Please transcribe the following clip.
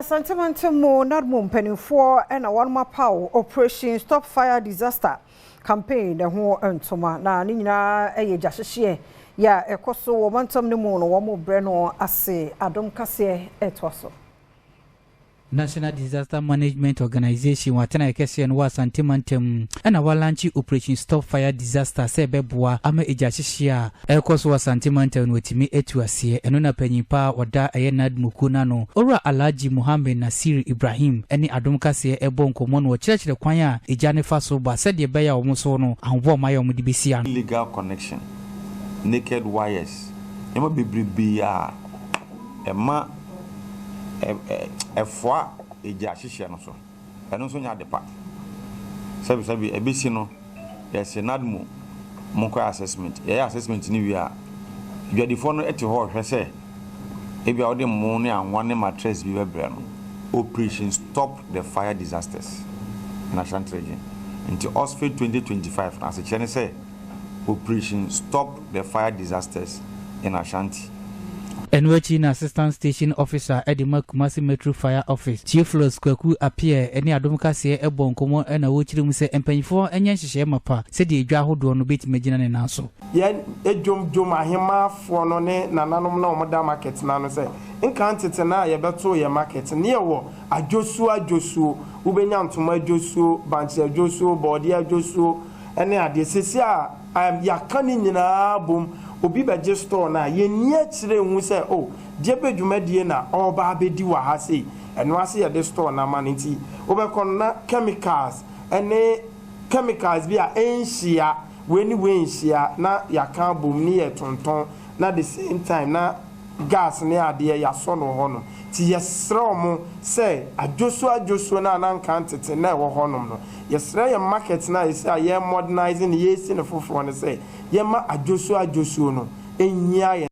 Asante mantam mu NADMO mpanimfoɔ na wɔn apaw Operation Stop Fire Disaster campaign ho ntoma, na ne nyinaa yɛ gyahyehyeɛ yɛ a ɛkɔ so wɔ mantam no mu no, wɔn brɛ no ase. Adom Kaseɛ ɛtoa so. National Disaster Management Organization watena ɛkɛseɛ no wɔ Asante mantam ɛna walaunch Operation Stop Fire Disaster sɛ ɛbɛboa ama egya hyehye a ɛrekɔ so wɔ Asante mantam no wɔtumi atu aseɛ. Ɛno na panyin pa a ɔda ɛyɛ NADMO kuo no ano, Owura Alhaji Muhammed Nasir Ibrahim, ne Adom Kaseɛ ɛbɔ nkɔmmɔ no, wɔkyerɛkyerɛ kwan a egya ne fa so ba sɛdeɛ ɛbɛyɛ a wɔn so no ahoboa ɔma yɛ wɔn de bɛsi ano. Illegal connection, naked wires, nneɛma bebrebe a ɛma ɛfoa egya ahyehyɛ no so, ɛno nso nyɛ ade pa. Sɛbisɛbi ɛbɛsi no, yɛsɛ NADMO monkɔ assessment. Yɛyɛ assessment no wie a, dwadifoɔ no te hɔ ɔhwɛ sɛ ebi a wɔde mmo ne anwa ne mattress bi bɛbrɛ no. Operation Stop the Fire Disasters in Ashanti Region nti OSFID 2025 na asekyerɛ ne sɛ Operation Stop the Fire Disasters in Ashanti. Ɛno akyi na Assistant Station Officer de ma Kumasi Metro Fire Office, Theophilus Kwaku Appiah, ne Adom Kaseɛ bɔ nkɔmmɔ na wɔrekyerɛ mu sɛ mpanyinfoɔ nyɛ nhyehyɛeɛ mapa sɛdeɛ edwa ahodoɔ no bɛtumi agyina ne nan so. Yɛn dwom dwom ahemaafoɔ no ne nananom na wɔda market no ano sɛ nka ntete no a yɛbɛtoo yɛ market ne yɛwɔ adwosuo adwosuo, wobɛnya ntoma adwosuo, bankye adwosuo, bɔɔdeɛ adwosuo ne adeɛ. Sesi a yɛaka ne nyinaa bom, obi bɛgye store no a, yɛnni akyire hu sɛ o deɛ bɛ dwumadie na ɔreba abɛdi wɔ ha sei. Ɛno ase yɛde store no ama no, nti wobɛkɔ no na chemicals ne chemicals bi a ɛnhyia, wei ne wei nhyia, na yɛaka abom ne yɛ tontɔn, na the same time na gas ne adeɛ yɛasɔ no hɔ nom. Nti yɛsrɛ ɔmo sɛ adwosuo adwosuo no a na nka ntete na ɛwɔ hɔnom no, yɛsrɛ yɛ market no a yɛsɛ a yɛ modernise no, yɛsi no foforɔ no sɛ yɛma adwosuo adwosuo no ɛnyia yɛn.